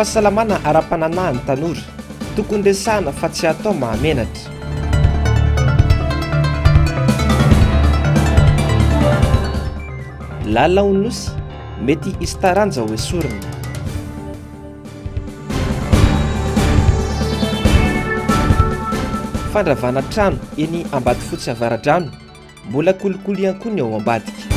Fahasalamana ara-pananahan'ny tanora, tokony resahana fa tsy atao mahamenatra. Lalaon'ny Nosy, mety hisy taranja ho esorina. Fandravana trano eny Ambatofotsy Avaradrano, mbola kolikoly ihany koa ny ao ambadika.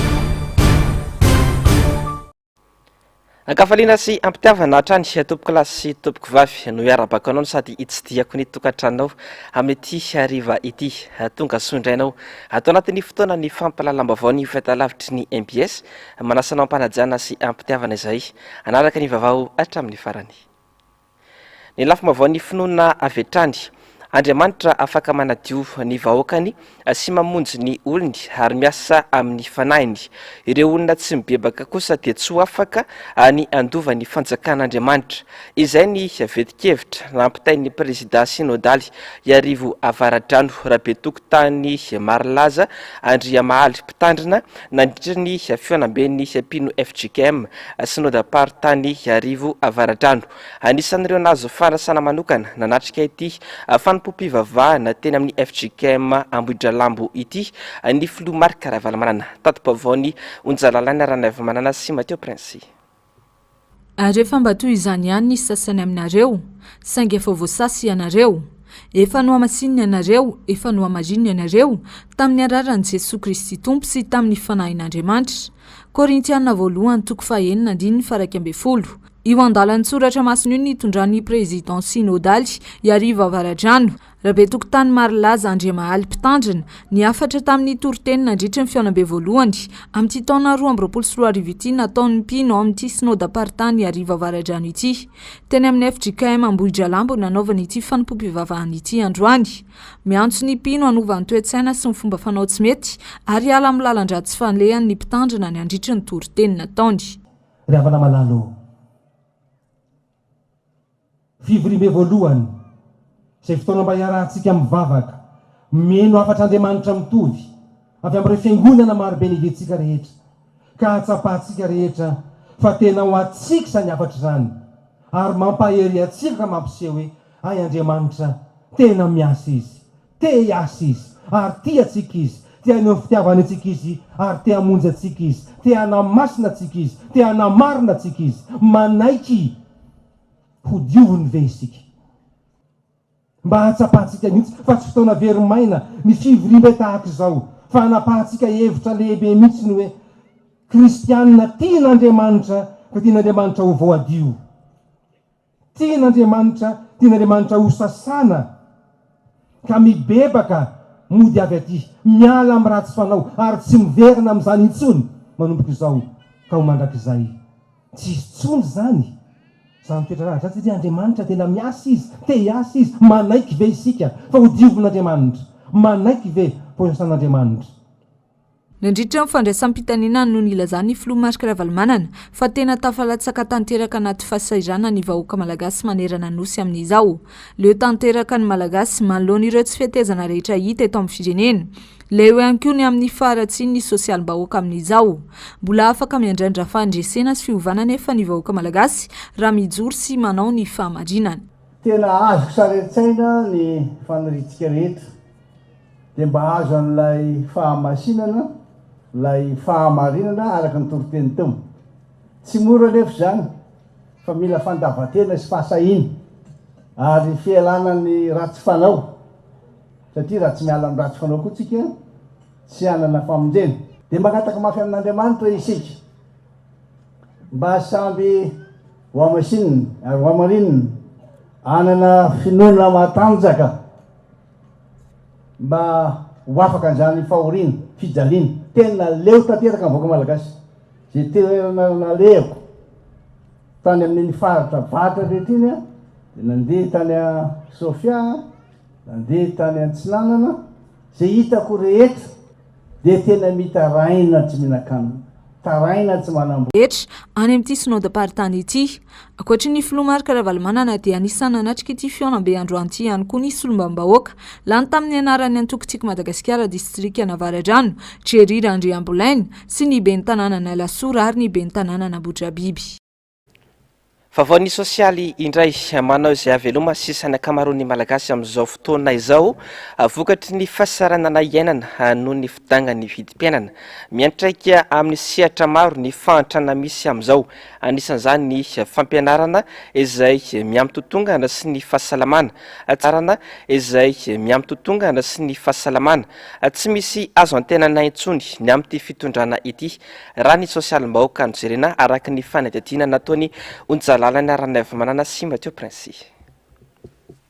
Ankafaliana sy ampitiavana hatrany tompokolahy sy tompokovavy no hiarabako anao no sady hitsidihako ny tokantranonao amin'ity hariva ity. Tonga soa indray anao ato anatin'ny fotoana ny fampahalalam-baovao ny fahitalavitry ny mbs. Manasa anao am-panajana sy am-pitiavana izahay hanaraka ny vaovao hatramin'ny farany. Ny lafim-baovaon'ny finoana avy hatrany. Andriamanitra afaka manadio ny vahoakany sy mamonjy ny olony ary miasa amin'ny fanahiny. Ireo olona tsy mibebaka kosa dia tsy ho afaka ny handova ny fanjakan'Andriamanitra. Izay ny vetin-kevitra nampitain'ny prezidà synodaly Iarivo Avaradrano Rabetokotany Marilaza Andriamahaly Mpitandrina nandritra ny fihaonamben'ny mpino fjkm synodam-paritany Iarivo Avaradrano. Anisan'ireo nahazo fanasana manokana nanatrika ity fanompoam-pivavahana teny amin'ny fjkm Ambohidralambo ity ny filoha Marc Ravalomanana. Tati-baovaon'i Onjalalaina Ranaivomanana sy Mathieu Prince. Ary efa mba toy izany ihany ny sasany aminareo, saingy efa voasasa ianareo. Efa nohamasinina ianareo, efa nohamarinina ianareo, tamin'ny alalan'i Jesoa Kristy Tompo sy tamin'ny Fanahin'Andriamanitra. Korintiana voalohany toko fahenina andininy faha-11. Io andalan-tsoratra masina io nitondran'ny Président Synodaly Iarivo Avaradrano, Rabetokotany Marilaza Andriamahaly Mpitandrina, ny hafatra tamin'ny toriteny nandritry ny fihaonambe voalohany amin'ity taona 2022 ity nataon'ny mpino ao amin'ity Synodam-paritany Iarivo Avaradrano ity. Teny amin'ny fjkm Ambohidralambo no nanaovana ity fanompoam-pivavahana ity androany. Miantso ny mpino hanova ny toe-tsaina sy ny fomba fanao tsy mety ary hiala amin'ny lalan-dratsy falehany ny mpitandrina nandritry ny toriteny nataony. Ry havana malala ô! Fivoriambe voalohany, izay fotoana mba hiarahantsika mivavaka, mino hafatr'Andriamanitra mitovy, avy amin'ireo fiangonana marobe niviantsika rehetra, ka hahatsapantsika rehetra fa tena ho antsika izany hafatra izany, ary mampahery antsika ka mampiseho hoe hay Andriamanitra tena miasa Izy, Te hiasa Izy, ary tia antsika Izy. Te haneho ny fitiavany antsika Izy, ary te hamonjy antsika Izy. Te hanamasina antsika Izy. Te hanamarina antsika Izy. Manaiky hodioviny ve isika? Mba hahatsapantsika mihitsy fa tsy fotoana very maina ny fivoriambe tahaka izao, fa hanapahantsika hevitra lehibe mihitsy ny hoe Kristianina tian'Andriamanitra ka tian'Andriamanitra ho voadio. Tian'Andriamanitra, tian'Andriamanitra ho sasana ka mibebaka mody avy aty, miala amin'ny ratsy fanao ary tsy miverina amin'izany intsony manomboka izao ka ho mandrakizay. Tsy hisy intsony izany, izany toetra ratsy izany satria Andriamanitra tena miasa Izy, te hiasa Izy, manaiky ve isika fa ho diovin'Andriamanitra? Manaiky ve fa ho sasan'Andriamanitra? Nandritra ny fandraisam-pitanenana no nilazan'ny filoha Marc Ravalomanana fa tena tafalatsaka tanteraka anaty fahasahiranana ny vahoaka malagasy manerana ny Nosy amin'izao. Leo tanteraka ny Malagasy manoloana ireo tsy fetezana rehetra hita eto amin'ny firenena. Leo ihany koa ny amin'ny faharatsian'ny sosialim-bahoaka amin'izao. Mbola afaka miandrandra fandresena sy fiovana anefa ny vahoaka malagasy raha mijoro sy manao ny fahamarinana. Tena azoko sary an-tsaina ny faniriantsika rehetra. dia mba hahazo an'ilay fahamasinana, ilay fahamarinana araka ny toriteny teo. Tsy mora anefa izany fa mila fandavan-tena sy fahasahiana ary fialana ny ratsy fanao satria raha tsy miala amin'ny ratsy fanao koa tsika tsy hanana famonjena. Dia mangataka mafy amin'Andriamanitra isika mba samby ho hamasinina ary ho hamarinina, hanana finoana matanjaka. Mba ho afaka an'izany fahoriana, fijaliana. Tena leo tanteraka ny vahoaka malagasy. Izay toerana nalehako tany amin'iny faritra avaratra rehetra iny aho, dia nandeha tany Sofia, nandeha tany Antsinanana, izay hitako rehetra dia tena mitaraina tsy mihinan-kanina, taraina tsy manam-bola. Rehetra any amin'ity Synodam-paritany ity. Ankoatry ny Filoha Marc Ravalomanana dia anisan'ny nanatrika ity fihaonambe androany ity ihany koa ny solombavambahoaka lany tamin'ny anaran'ny antoko Tiako Madagasikara distrikan'Avaradrano, Jerry Randriambolaina, sy ny ben'ny tanànan'Alasora ary ny ben'ny tanànan'Ambohidrabiby. Vaovao ny sosialy indray, manao izay hahaveloma sisa ny ankamaroan'ny Malagasy amin'izao fotoana izao, vokatry ny fahasahiranana iainana noho ny fidangan'ny vidim-piainana. Miantraika amin'ny sehatra maro ny fahantrana misy amin'izao, anisan'izany ny fampianarana izay mihamitotongana sy ny fahasalamana, arana izay mihamitotongana sy ny fahasalamana. Tsy misy azo antenaina intsony ny amin'ity fitondrana ity. Raha ny sosialim-bahoaka no jerena, araka ny fanadihadiana nataon'i Onjalalana Ranaivomanana sy Mathieu Princy.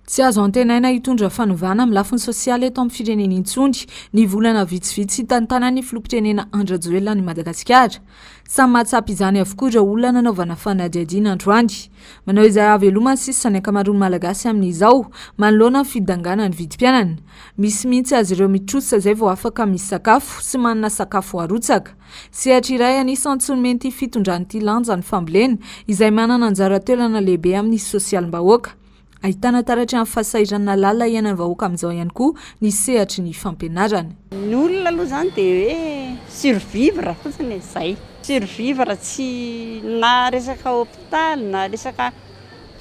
Tsy azo antenaina hitondra fanovana amin'ny lafiny sosialy eto amin'ny firenena intsony ny volana vitsivitsy hitantanan'ny filoham-pirenena Andry Rajoelina an'i Madagasikara. Samy mahatsapa izany avokoa ireo olona nanaovana fanadihadiana androany. Manao izay hahavelomany sisa ny ankamaroan'ny Malagasy amin'izao manoloana ny fidanganan'ny vidim-piainana. Misy mihitsy aza ireo mitrosa izay vao afaka misakafo sy manana sakafo arotsaka. Sehatra iray anisan'ny tsy nomen'ity fitondrana ity lanja ny fambolena, izay manana anjara toerana lehibe amin'ny sosialim-bahoaka. Ahitana taratry ny fahasahiranana lalina iainan'ny vahoaka amin'izao ihany koa ny sehatry ny fampianarana. Ny olona aloha izany dia hoe survivre fotsiny e, izay. Survivre tsy na resaka hopitaly na resaka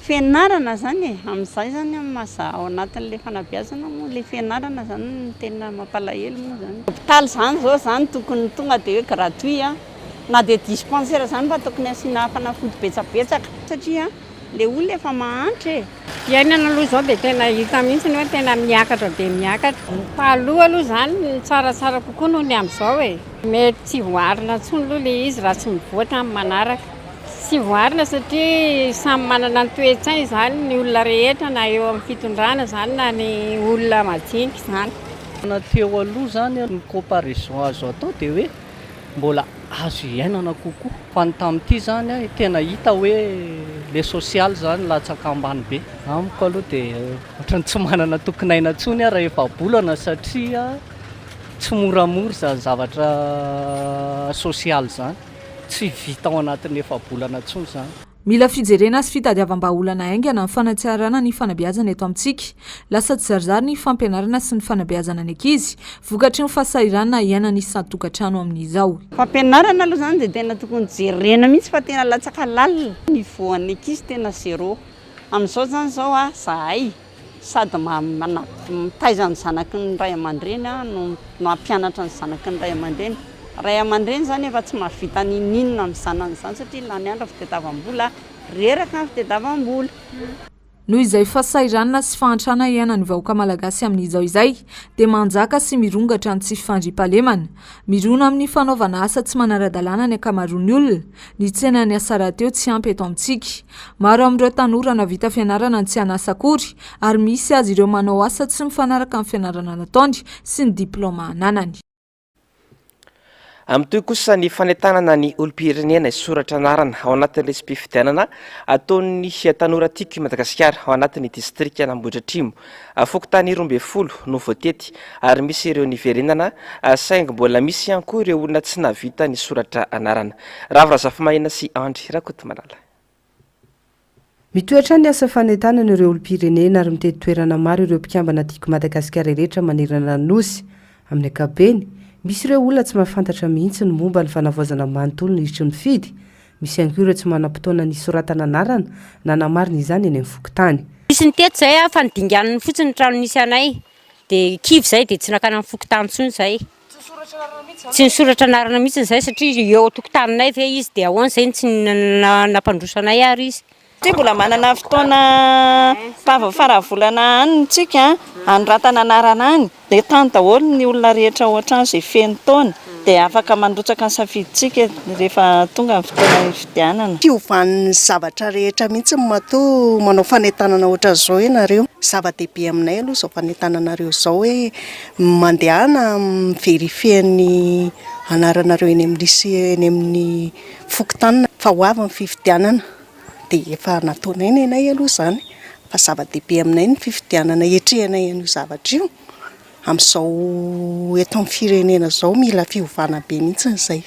Fianarana zany e, amin'izay zany amin'ny maha za ao anatin'ilay fanabeazana moa ilay fianarana zany no tena mampalahelo moa zany. Hopitaly zany zao zany tokony tonga dia hoe gratuit an, na dia dispensaire zany mba tokony asiana fanafody betsabetsaka satria ilay olona efa mahantra e. Fiainana aloha izao dia tena hita mihitsy ny hoe tena miakatra dia miakatra. Ny taloha aloha izany no tsaratsara kokoa noho ny amin'izao e. Mety tsy voaarina intsony aloha ilay izy raha tsy mivoatra amin'ny manaraka. Tsy voarina satria samy manana ny toe-tsainy izany ny olona rehetra na eo amin'ny fitondrana izany na ny olona madinika izany. Na teo aloha izany ny comparaison azo atao dia hoe mbola azo iainana kokoa fa ny tamin'ity izany tena hita hoe le sosialy izany latsaka ambany be. Amiko aloha dia ohatran'ny tsy manana tokin'aina intsony aho raha efa-bolana satria tsy moramora izany zavatra sosialy izany. Tsy vita ao anatin'ny efa-bolana intsony izany. Mila fijerena sy fitadiavam-bahaolana haingana ny fanatsarana ny fanabeazana eto amintsika. Lasa tsizarizary ny fampianarana sy ny fanabeazana ny ankizy, vokatry ny fahasahiranana iainan'ny isan-tokantrano amin'izao. Fampianarana aloha izany dia tena tokony jerena mihitsy fa tena latsaka lalina. Niveau an'ny ankizy tena zéro. Amin'izao izany izao zahay Sady mitaiza ny zanaky ny ray aman-dreny no mampianatra ny zanaky ny ray aman-dreny. Ray aman-dreny izany efa tsy mahavita n'inon'inona amin'ny zanany izany satria lany andro ny fitadiavam-bola, reraka ny fitadiavam-bola. Noho izay fahasahiranana sy fahantrana iainan'ny vahoaka malagasy amin'izao izay dia manjaka sy mirongatra ny tsy fandriampahalemana. Mirona amin'ny fanaovana asa tsy manara-dalàna ny ankamaroan'ny olona. Ny tsenan'ny asa rahateo tsy ampy eto amintsika. Maro amin'ireo tanora nahavita fianarana no tsy an'asa akory ary misy aza ireo manao asa tsy mifanaraka amin'ny fianarana nataony sy ny diplaoma ananany. Mitohy kosa ny fanentanana ny olom-pirenena hisoratra anarana ao anatin'ny lisi-pifidianana ataon'ny Tanora Tiako i Madagasikara ao anatin'ny distrikan'Ambohidratrimo. Fokontany 12 no voatety ary misy ireo niverenana saingy mbola misy ihany koa ireo olona tsy nahavita nisoratra anarana. Ravo Razafimahina sy Andry Rakotomalala. Mitohy hatrany ny asa fanentanana ireo olom-pirenena ary mitety toerana maro ireo mpikambana Tiako Madagasikara rehetra manerana ny Nosy. Amin'ny ankapobeny, misy ireo olona tsy mahafantatra mihitsy ny momba ny fanavaozana manontolo ny lisitry ny mpifidy. Misy ihany koa ireo tsy manam-potoana nisoratana anarana na namarina izany eny amin'ny fokontany. Nisy nitety izay fa nodinganiny fotsiny ny trano nisy anay dia kivy izay dia tsy nakana ny fokontany intsony izay. Tsy nisoratra anarana mihitsy izay satria eo an-tokotaninay ve izy dia ahoana izay no tsy nampandroso anay ary izy. Satria mbola manana fotoana fara volana any tsika hanoratana anarana any dia tany daholo ny olona rehetra ao an-trano izay feno taona dia afaka mandrotsaka ny safidintsika rehefa tonga ny fotoana hifidianana. Fiovan'ny zavatra rehetra mihitsy matoa manao fanentanana ohatran'izao ianareo. Zava-dehibe aminay aloha izao fanentananareo izao hoe Mandehana mi-verifier ny anaranareo eny amin'ny lycée eny amin'ny fokontany fa ho avy ny fifidianana dia efa nataonay ny anay aloha izany fa zava-dehibe aminay ny fifidianana hiatrehanay an'io zavatra io amin'izao eto amin'ny firenena izao mila fiovana be mihitsy izay.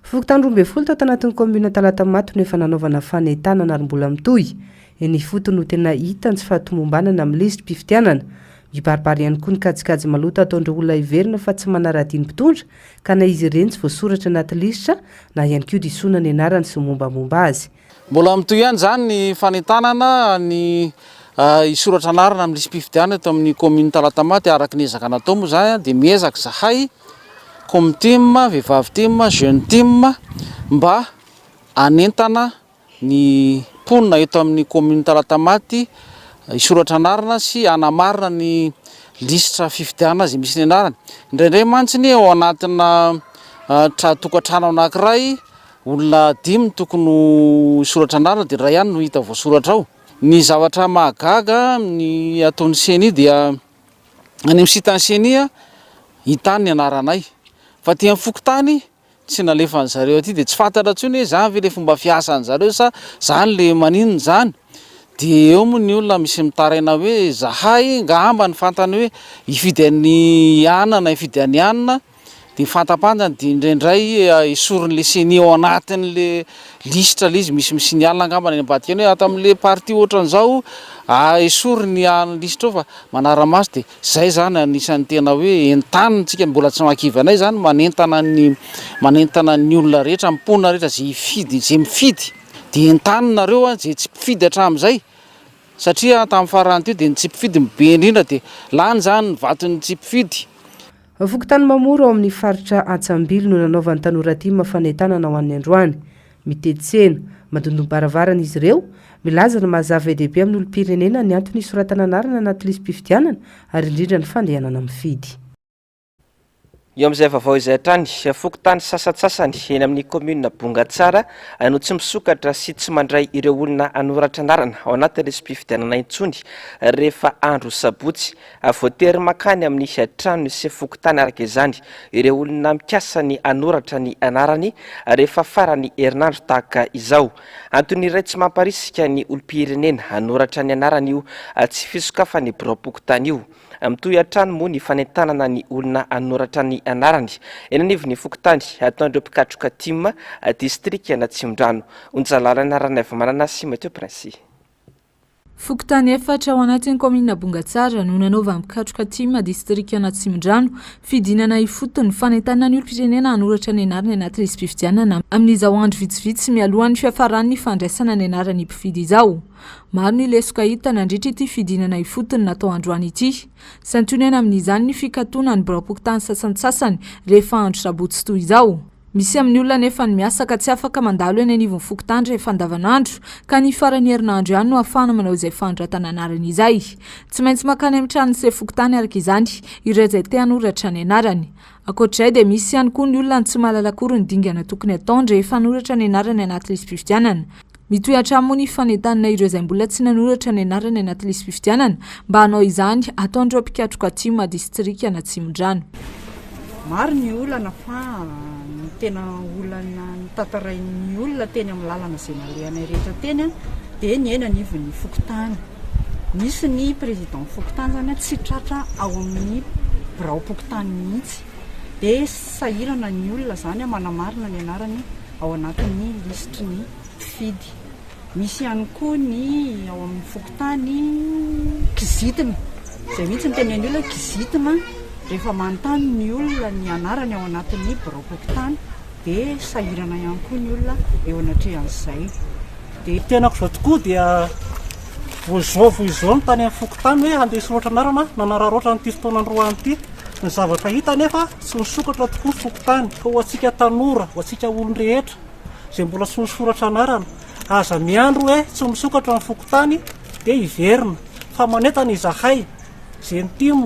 Fokontany 12 tao tanatin'ny kaominina Talatamaty no efa nanaovana fanentanana ary mbola mitohy. Eny ifotony no tena hita ny tsy fahatomombanana amin'ny lisi-pifidianana. Mibaribary ihany koa ny kajikajy maloto ataon'ireo olona heverina fa tsy manara-dia ny mpitondra ka na izy ireny tsy voasoratra anaty lisitra na ihany koa disoana ny anarany sy ny mombamomba azy. Mbola mitohy ihany izany ny fanentanana ny hisoratra anarana amin'ny lisi-pifidianana eto amin'ny kaominina Talatamaty. Araka ny ezaka natao moa izany dia miezaka izahay, Comtim, Vehivavy Tim, Jeune Tim, mba hanentana ny mponina eto amin'ny kaominina Talatamaty hisoratra anarana sy hanamarina ny lisitra fifidianana izay misy ny anarany. Indraindray mantsy ny ao anatina tokantrano anankiray Olona dimy no tokony ho hisoratra anarana dia iray ihany no hita voasoratra ao. Ny zavatra mahagaga amin'ny ataon'ny ceni dia any amin'ny site an'ny ceni hita any ny anaranay fa aty amin'ny fokontany tsy nalefan'ny zareo aty dia tsy fantatra intsony hoe izany ve ilay fomba fiasan'ny zareo sa izany ilay maninona izany. Dia eo moa ny olona misy mitaraina hoe zahay ngamba ny fantany hoe hifidy an'i anona na hifidy an'i anona. Dia fantapantany dia indraindray esorin'le ceni ao anatin'le lisitra le izy, misy mi-signale angamba any ambadika any hoe ato amin'le partie ohatran'izao esory ny lisitra ao fa manara-maso dia zay zany anisan'ny tena hoe entanina tsika mbola tsy mahakivy anay zany manentana ny manentana ny olona rehetra ny mponina rehetra zay hifidy zay mifidy dia entanina nareo an zay tsy mpifidy hatramin'izay satria tamin'ny farany teo dia ny tsy mpifidy no be indrindra dia lany zany ny vaton'ny tsy mpifidy. Fokontany Mamoro ao amin'ny faritra Antsambilo no nanaovan'ny Tanora Tim fanentanana ho an'ny androany. Mitety tsena, mandondom-baravarana izy ireo, milaza ny maha zava-dehibe amin'ny olom-pirenena ny antony hisoratana anarana anaty lisi-pifidianana ary indrindra ny fandehanana mifidy. Eo amin'izay vaovao izay hatrany, fokontany sasantsasany eny amin'ny kaominina Bongatsara no tsy misokatra sy tsy mandray ireo olona hanoratra anarana ao anaty lisi-pifidianana intsony rehefa andro sabotsy. Voatery mankany amin'ny tranon'ny sefo fokontany araka izany ireo olona mikasa ny hanoratra ny anarany rehefa faran'ny herinandro tahaka izao. Antony iray tsy mamparisika ny olom-pirenena hanoratra ny anarany io tsy fisokafan'ny biraom-pokontany io. Mitohy hatrany moa ny fanentanana ny olona hanoratra ny anarany eny anivon'ny fokontany ataon'ireo mpikatroka tim distrikan'Atsimondrano. Onjalalana Ranaivomanana sy Mathieu Princy. Fokontany efatra ao anatin'ny kaominina Bongatsara no nanaovan'ny mpikatroka tim distrikan'Atsimondrano fidinana ifotony fanentanana ny olom-pirenena hanoratra ny anarany anaty lisi-pifidianana amin'izao andro vitsivitsy mialohan'ny fiafaran'ny fandraisana ny anaran'ny mpifidy izao. Maro ny lesoka hita nandritra ity fidinana ifotony natao androany ity. Santionany amin'izany ny fikatonan'ny biraom-pokontany sasantsasany rehefa andro sabotsy toy izao. Misy amin'ny olona anefa ny miasa ka tsy afaka mandalo eny anivon'ny fokontany rehefa andavanandro ka ny faran'ny herinandro ihany no ahafahana manao izay fanoratana anarana izay. Tsy maintsy mankany amin'ny tranon'ny sefo fokontany araka izany ireo izay te hanoratra ny anarany. Ankoatra izay dia misy ihany koa ny olona no tsy mahalala akory ny dingana tokony hataony rehefa hanoratra ny anarany anaty lisi-pifidianana. Mitohy hatrany moa ny fanentanana ireo izay mbola tsy nanoratra ny anarany anaty lisi-pifidianana mba hanao izany ataon'ireo mpikatroka tim distrikan'Atsimondrano. Maro ny olana fa ny tena olana notantarain'ny olona teny amin'ny lalana izay nalehanay rehetra teny dia ny eny anivon'ny fokontany. Misy ny président fokontany izany tsy tratra ao amin'ny biraom-pokontany mihitsy dia sahirana ny olona izany manamarina ny anarany ao anatin'ny lisitry ny mpifidy. Misy ihany koa ny ao amin'ny fokontany kizitina, izay mihitsy no tenen'ny olona hoe kizitina, rehefa manontany ny olona ny anarany ao anatin'ny biraom-pokontany dia sahirana ihany koa ny olona eo anatrehan'izay. Dia ny tenako izao tokoa dia vao izao vao izao no tany amin'ny fokontany hoe handeha hisoratra anarana, nanararaotra an'ity fotoana androany ity. Ny zavatra hita anefa tsy misokatra tokoa ny fokontany fa ho antsika tanora, ho antsika olon-drehetra izay mbola tsy nisoratra anarana, aza miandry hoe tsy misokatra ny fokontany dia hiverina fa manentana izahay izay ny tim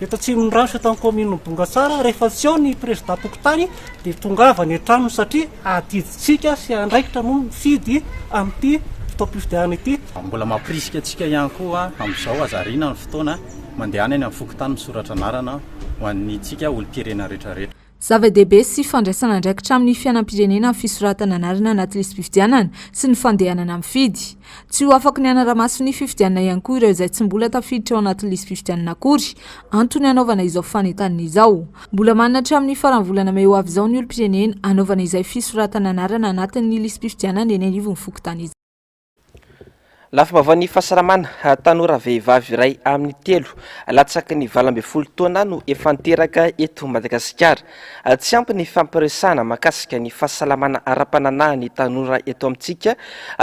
eto Atsimondrano sy eto amin'ny kaominin'i Bongatsara rehefa tsy eo ny prezidam-pokontany dia tongava any an-tranony satria adidintsika sy andraikitra no mifidy amin'ity fotoam-pifidianana ity. Mbola mampirisika antsika ihany koa amin'izao aza ariana ny fotoana Mandehana eny amin'ny fokontany misoratra anarana ho an'ny tsika olom-pirenena rehetra rehetra. Zava-dehibe sy fandraisana andraikitra amin'ny fiainam-pirenena ny fisoratana anarana anaty lisi-pifidianana sy ny fandehanana mifidy. Tsy ho afaky ny hanara-maso ny fifidianana ihany koa ireo izay tsy mbola tafiditra ao anatin'ny lisi-pifidianana akory, antony hanaovana izao fanentanana izao. Mbola manana hatramin'ny faran'ny volana mey ho avy izao ny olom-pirenena hanaovana izay fisoratana anarana anatin'ny lisi-pifidianana eny anivon'ny fokontany izay. Lafim-baovaon'ny fahasalamana, tanora vehivavy iray amin'ny telo latsaky ny 18 taona no efa niteraka eto Madagasikara. Tsy ampy ny fampiresahana mahakasika ny fahasalamana ara-pananahan'ny tanora eto amintsika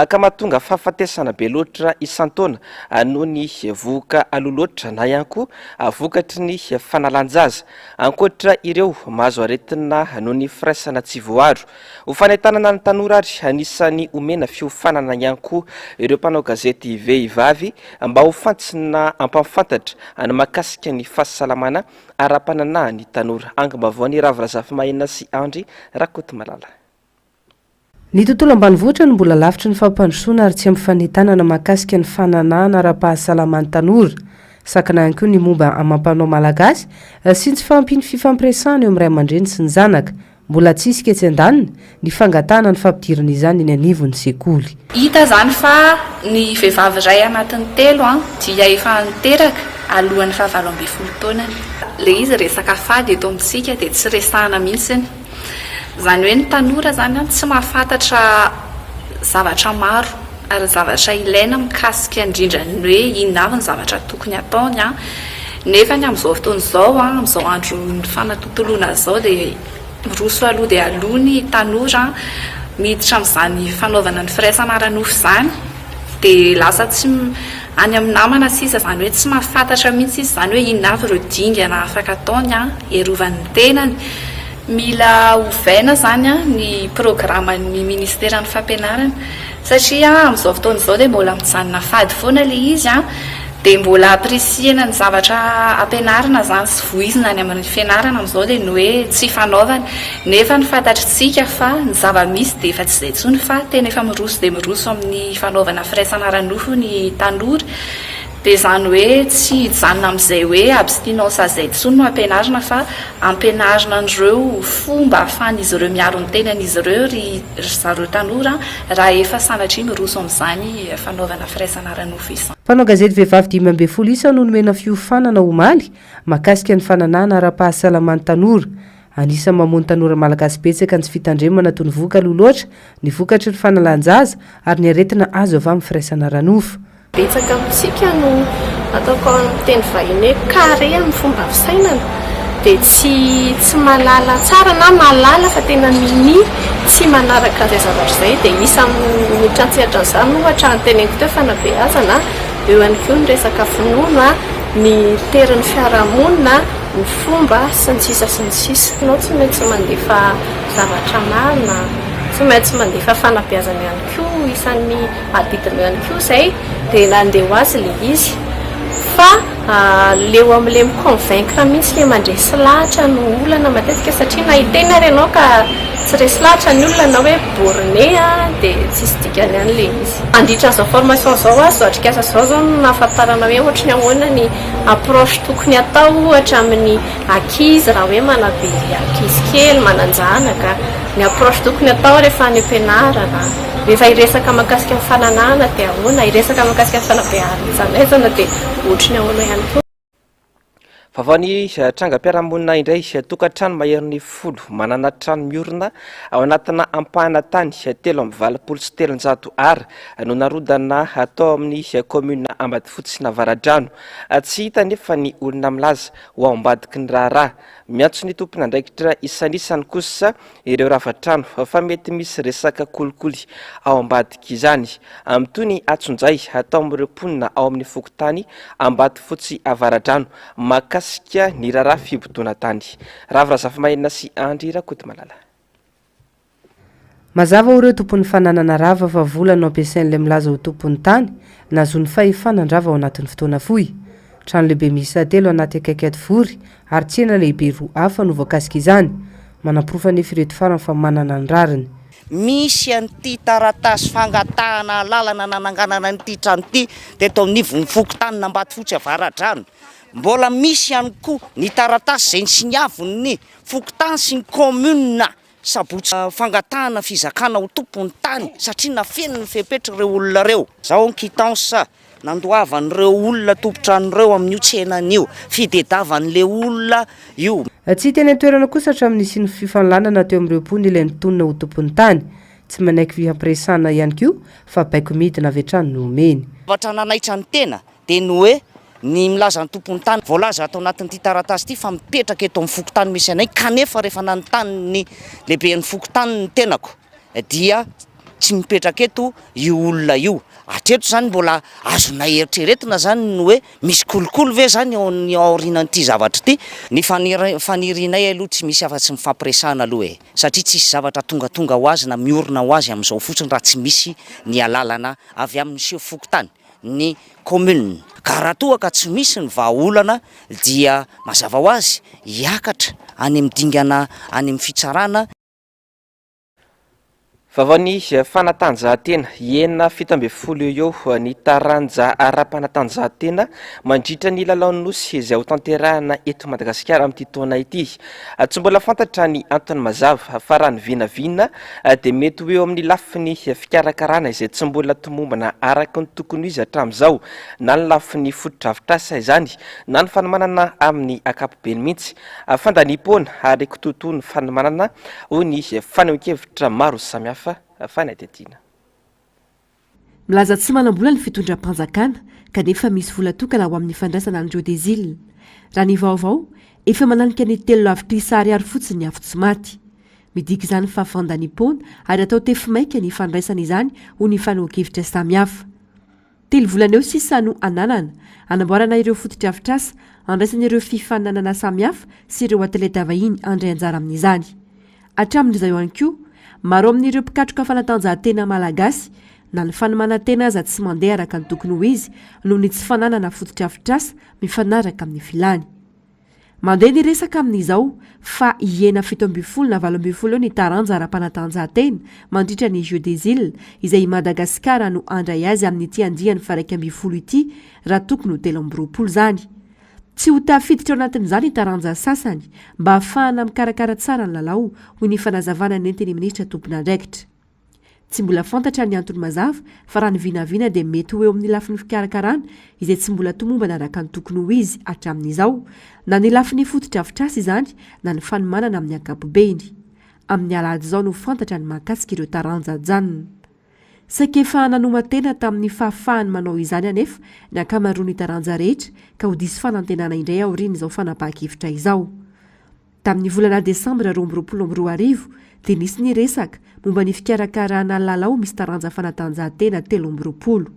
ka mahatonga fahafatesana be loatra isan-taona noho ny vohoka aloha loatra na ihany koa vokatry ny fanalan-jaza. Ankoatra ireo mahazo aretina noho ny firaisana tsy voaro. Ho fanentanana ny tanora ary anisan'ny omena fiofanana ihany koa ireo mpanao gazety vehivavy mba ho fantsona hampahafantatra ny mahakasika ny fahasalamana ara-pananahan'ny tanora. Angom-baovao ny Ravo Razafimahenina sy Andry Rakotomalala. Ny tontolo ambanivohitra no mbola lavitry ny fampandrosoana ary tsy ampy fanentanana mahakasika ny fananahana ara-pahasalaman'ny tanora. Sakana ihany koa ny momba amam-panao malagasy sy ny tsy fahampian'ny fifampiresahana eo amin'ny ray aman-dreny sy ny zanaka. Mbola tsy hisy etsy andaniny ny fangatahana ny fampidirana izany eny anivon'ny sekoly. Hita izany fa ny vehivavy iray anatin'ny telo dia efa niteraka alohan'ny faha 18 taonany. Ilay izy resaka fady eto amintsika dia tsy resahana mihitsy. Izany hoe ny tanora izany tsy mahafantatra zavatra maro ary ny zavatra ilaina mikasika indrindra ny hoe inona avy ny zavatra tokony hataony. Nefa ny amin'izao fotoana izao, amin'izao andron'ny fanatontoloana izao dia miroso aloha dia aloha ny tanora miditra amin'izany fanaovana ny firaisana ara-nofo izany dia lasa tsy any amin'ny namana sisa, izany hoe tsy mahafantatra mihitsy izy izany hoe inona avy ireo dingana afaka ataony hiarovany ny tenany. Mila ovaina izany ny programan'ny ministeran'ny fampianarana satria amin'izao fotoana izao dia mbola mijanona fady foana ilay izy dia mbola ampirisihina ny zavatra ampianarina izany sy voizina any amin'ny fianarana amin'izao dia ny hoe tsy fanaovana nefa ny fantatritsika fa ny zava-misy dia efa tsy izay intsony fa tena efa miroso dia miroso amin'ny fanaovana firaisana ara-nofo ny tanora Dia izany hoe tsy hijanona amin'izay hoe abstinence izay intsony no ampianarina fa ampianarina an'ireo fomba ahafahan'izy ireo miaro ny tenan'izy ireo ry zareo tanora raha efa sanatria miroso amin'izany fanaovana firaisana ara-nofo izany. Mpanao gazety vehivavy 15 isa no nomena fiofanana omaly mahakasika ny fananahana ara-pahasalaman'ny tanora. Anisan'ny mamono tanora malagasy betsaka ny tsy fitandremana toy ny vohoka aloha loatra, ny vokatry ny fanalan-jaza ary ny aretina azo avy amin'ny firaisana ara-nofo. Betsaka amintsika no ataoko amin'ny teny vahiny hoe carré amin'ny fomba fisainana dia tsy tsy mahalala tsara na mahalala fa tena minia tsy manaraka an'izay zavatra izay dia isan'ny miditra an-tsehatra an'izany ohatra ny teneniko teo fanabeazana, eo ihany koa ny resaka finoana, ny terin'ny fiarahamonina, ny fomba sy ny sisa sy ny sisa. Ianao tsy maintsy mandefa zavatra marina, tsy maintsy mandefa fanabeazana ihany koa isan'ny Adidinao ihany koa izay dia nandeha ho azy ilay izy fa le eo amin'ilay mi-convaincre mihitsy ilay mandresy lahatra no olana matetika satria na hiteny ary ianao ka tsy resy lahatra ny olona na hoe borné dia tsisy dikany ihany ilay izy. Mandritra an'izao formation izao aho, izao atrikasa izao izao no nahafantarana hoe ohatry ny ahoana ny approche tokony atao ohatra amin'ny ankizy raha hoe manabe ankizy kely, manan-janaka, ny approche tokony atao rehefa any am-pianarana. Rehefa hiresaka mahakasika ny fananahana dia ahoana? Hiresaka mahakasika ny fanabeazana dia ohatry ny ahoana ihany koa? Vaovao ny trangam-piarahamonina indray, tokantrano maherin'ny folo manana trano miorina ao anatina ampahana tany 383 Ar no narodana tao amin'ny kaominina Ambatofotsy Avaradrano. Tsy hita anefa ny olona milaza ho ao ambadiky ny raharaha. Miantso ny tompon'andraikitra isanisany kosa ireo rava-trano fa mety misy resaka kolikoly ao ambadik'izany. Mitohy ny antsonjay atao amin'ireo mponina ao amin'ny fokontany Ambatofotsy Avaradrano mahakasika ny raharaha fibodoana tany. Ravo Razafimahenina sy Andry Rakotomalala. Mazava ho ireo tompon'ny fananana rava fa vola no ampiasain'ilay milaza ho tompon'ny tany nahazoany fahefana handrava ao anatin'ny fotoana fohy. Trano lehibe miisa telo anaty akaiky Ativory ary tsena lehibe roa hafa no voakasika izany. Manaporofo anefa ireto farany fa manana ny rariny. Misy an'ity taratasy fangatahana alalana nananganana an'ity trano ity teto anivon'ny fokontanin'Ambatofotsy Avaradrano. Mbola misy ihany koa ny taratasy izay nisiniavin'ny fokontany sy ny kaominina Sabotsy fangatahana fizakana ho tompon'ny tany satria nafeniny ny fepetra ireo olona ireo. Zao ny quittance nandoavan'ireo olona tompon-trano ireo amin'io tsenany io, fidedavan'le olona io. Tsy hita eny an-toerana kosa hatramin'ny nisian'ny fifanolanana teo amin'ireo mponina ilay nitonona ho tompon'ny tany. Tsy manaiky fifampiresahana ihany koa fa baiko midina avy hatrany no omeny. Zavatra nanaitra ny tena dia ny hoe ny milaza ny tompon'ny tany voalaza ato anatin'ity taratasy ity fa mipetraka eto amin'ny fokontany misy anay kanefa rehefa nanontany ny lehiben'ny fokontany ny tenako dia tsy mipetraka eto io olona io. Hatreto izany mbola azonay eritreretina izany ny hoe misy kolikoly ve izany ao aorianan'ity zavatra ity. Ny fanirianay aloha tsy misy afa-tsy mifampiresahana aloha e! Satria tsisy zavatra tongatonga ho azy na miorina ho azy amin'izao fotsiny raha tsy misy ny alalana avy amin'ny sefo fokontany, ny commune. Ka raha toa ka tsy misy ny vahaolana dia mazava ho azy hiakatra any amin'ny dingana any amin'ny fitsarana. Vaovaon'ny fanatanjahantena, Hihena 17 eo eo ny taranja ara-panatanjahantena mandritra ny lalaon'ny Nosy izay hotanterahina eto Madagasikara amin'ity taona ity. Tsy mbola fantatra ny antony mazava fa raha ny vinavina dia mety ho eo amin'ny lafiny fikarakarana izay tsy mbola tomombana araka ny tokony ho izy hatramin'izao na ny lafiny fotodrafitrasa izany na ny fanomanana amin'ny ankapobeny mihitsy. Fandaniam-poana ary kitoatoa ny fanomanana, hoy ny fanehoan-kevitra maro samihafa fanadihadiana. Milaza tsy manam-bola ny fitondram-panjakana kanefa misy vola tokana ho amin'ny fandraisana an'ireo des îles. Raha ny vaovao, efa mananika ny telo lavitrisa ariary fotsiny ny afo tsy maty. Midika izany fa fandaniam-poana ary atao tefy maika ny fandraisana izany hoy ny fanehoan-kevitra samihafa. Telo volana eo sisa no ananana, hanamboarana ireo fotodrafitrasa, handraisana ireo fifaninanana samihafa sy ireo atleta vahiny handray anjara amin'izany. Hatramin'izao ihany koa, maro amin'ireo mpikatroka fanatanjahantena malagasy, na ny fanomanan-tena aza tsy mandeha araka ny tokony ho izy noho ny tsy fananana fotodrafitrasa mifanaraka amin'ny filany. Mandeha ny resaka amin'izao fa hihena 17 na 18 eo ny taranja ara-panatanjahantena mandritra ny Jeux des Îles izay i Madagasikara no handray azy amin'ity andiany faha-11 ity raha tokony ho 23 izany. Tsy ho tafiditra ao anatin'izany ny taranja sasany mba hahafahana mikarakara tsara ny lalao, hoy ny fanazavana nentin'ny minisitra tompon'andraikitra. Tsy mbola fantatra ny antony mazava fa raha ny vinavina dia mety ho eo amin'ny lafiny fikarakarana izay tsy mbola tomombana araka ny tokony ho izy hatramin'izao, na ny lafiny fotodrafitrasa izany na ny fanomanana amin'ny ankapobeny. Amin'ny alahady izao no fantatra ny mahakasika ireo taranja ajanona. Saika efa nanoman-tena tamin'ny fahafahany manao izany anefa ny ankamaroan'ny taranja rehetra ka ho diso fanantenana indray aorian'izao fanapahan-kevitra izao. Tamin'ny volana desambra 2022 dia nisy ny resaka momba ny fikarakarana lalao misy taranja fanatanjahantena 23.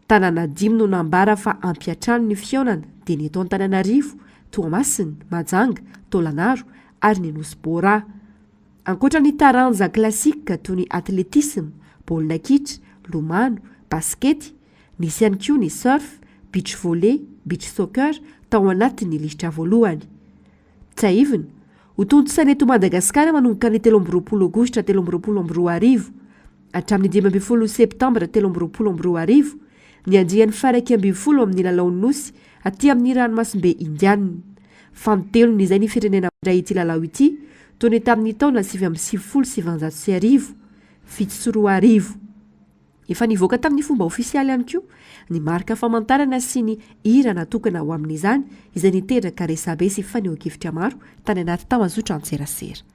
Tanàna dimy no nambara fa hampiantrano ny fihaonana dia ny eto Antananarivo, Toamasina, Mahajanga, Taolagnaro ary ny Nosy Bora. Ankoatra ny taranja classique toy ny atletisme, baolina kitra, lomano, basikety, nisy ihany koa ny surf, beach volley, beach soccer tao anatin'ny lisitra voalohany. Tsiahivina, ho tontosaina eto Madagasikara manomboka ny 23 aogositra 2023 hatramin'ny 15 septambra 2023 ny andiany faha-11 amin'ny lalaon'ny Nosy aty amin'ny ranomasimbe Indianina. Fanintelony izay ny firenena mandray ity lalao ity toy ny tamin'ny taona 1999, 2007. Efa nivoaka tamin'ny fomba ofisialy ihany koa ny marika famantarana sy ny hira natokana ho amin'izany izay niteraka resabe sy fanehoan-kevitra maro tany anaty tambazotran-tserasera.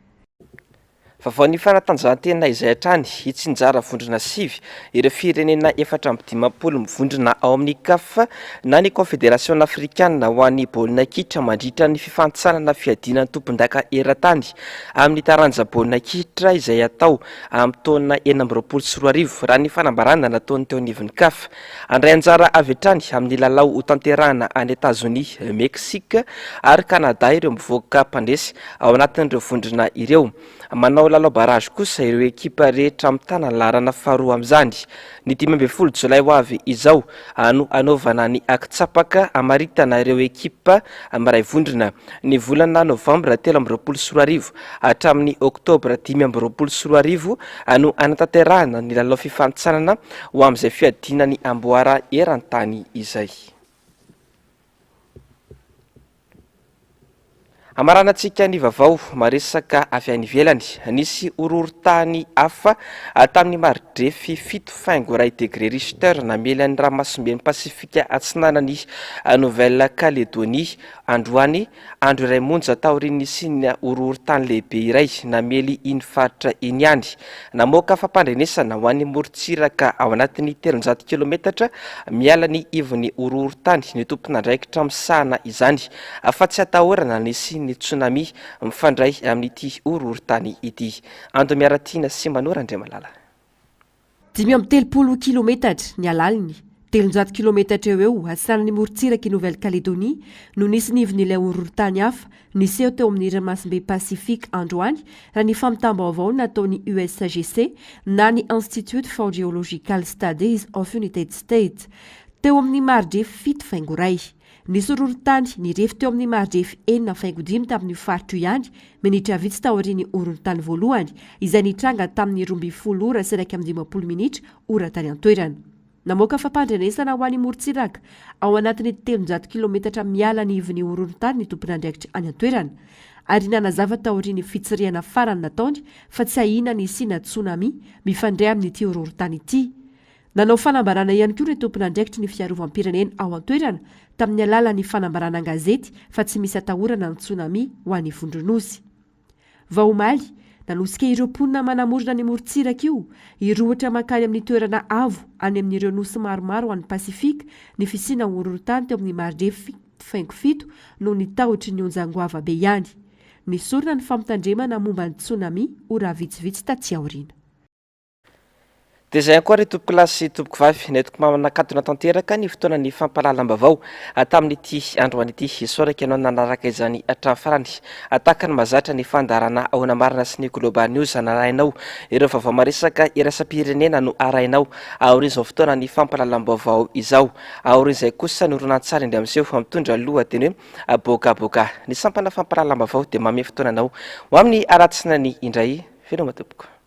Vaovaon'ny fanatanjahantena izay hatrany, hitsinjara vondrona sivy ireo firenena 54 mivondrona ao amin'ny Caf na ny Kaonfederasiona afrikanina ho an'ny baolina kitra mandritra ny fifanintsanana fiadiana ny tompondaka eran-tany amin'ny taranja baolina kitra izay hatao amin'ny taona 2026, raha ny fanambarana nataon'ny teo anivon'ny Caf. Handray anjara avy hatrany amin'ny lalao hotanterahana any Etazonia, Mexique ary Canada ireo mivoaka mpandresy ao anatin'ireo vondrona ireo. Manao lalao barrage kosa ireo ekipa rehetra mitana ny laharana faharoa amin'izany. Ny 15 jolay ho avy izao no hanaovana ny antsapaka hamaritana ireo ekipa miray vondrona. Ny volana novambra 2023 hatramin'ny oktobra 2025 no hanatanterahana ny lalao fifanintsanana ho amin'izay fiadiana ny amboara eran-tany izay. Hamaranantsika ny vaovao maresaka avy any ivelany. Nisy horohorontany hafa tamin'ny mari-drefy 7,1 degre Richter namely an'ny ranomasimben'i Pasifika Atsinanan'i Nouvelle-Calédonie androany, andro iray monja taorian'ny nisian'ny horohorontany lehibe iray namely iny faritra iny ihany. Namoaka fampandrenesana ho an'ny morontsiraka ao anatin'ny 300 kilometatra miala ny ivon'ny horohorontany ny tompon'andraikitra misahana izany. Fa tsy atahorana ny hisian'ny tsunami mifandray amin'ity horohorontany ity. Ando Miaratiana sy Mano Randriamalala. 35 kilometatra ny halaliny, 300 kilometatra eo ho eo atsinanan'ny morontsirak'i Nouvelle-Calédonie no nisy ny ivon'ilay horohorontany hafa niseho teo amin'ny ranomasimbe Pasifika androany, raha ny fampitam-baovao nataon'ny USGC na ny Institute for Geological Studies of United States teo amin'ny mari-drefy fito faingo iray. Nisy horohorontany nirefy teo amin'ny mari-drefy 6,5 tamin'io faritra io ihany, minitra vitsy taorian'ny horohorontany voalohany, izay nitranga tamin'ny 12 ora sy 51 minitra ora tany an-toerana. Namoaka fampandrenesana ho an'ny morontsiraka ao anatin'ny 300 kilometatra miala ny ivon'ny horohorontany ny tompon'andraikitra any an-toerana, ary nanazava taorian'ny fitsirihana farany nataony fa tsy ahiana ny hisiana tsunami mifandray amin'ity horohorontany ity. Nanao fanambarana ihany koa ireo tompon'andraikitry ny fiarovam-pirenena ao an-toerana tamin'ny alalan'ny fanambarana an-gazety fa tsy misy atahorana ny tsunami ho an'ny vondronosy. Vao omaly, nanosika ireo mponina manamorona ny morontsiraka io hirohotra mankany amin'ny toerana avo any amin'ireo nosy maromaro any Pasifika ny fisiana horohorontany teo amin'ny maridrefy faingo fito noho ny tahotry ny onjan-goavabe ihany. Nesorina ny fampitandremana momba ny tsunami ora vitsivitsy taty aoriana. Dia izay ihany koa ry tompokolahy sy tompokovavy, nentiko manakatona tanteraka ny fotoanan'ny fampahalalam-baovao tamin'ity androany ity. Isaorako ianao nanaraka izany hatramin'ny farany. Tahaka ny mahazatra ny fandaharana Ahoana Marina sy ny Global News narahinao. Ireo vaovao maresaka iraisam-pirenena no arahinao aorian'izao fotoanan'ny fampahalalam-baovao izao. Aorian'izay kosa ny horonantsary indray miseho mitondra lohateny hoe Boka Boka. Ny sampana fampahalalam-baovao dia manome fotoana anao ho amin'ny alatsinainy indray. Veloma tompoko.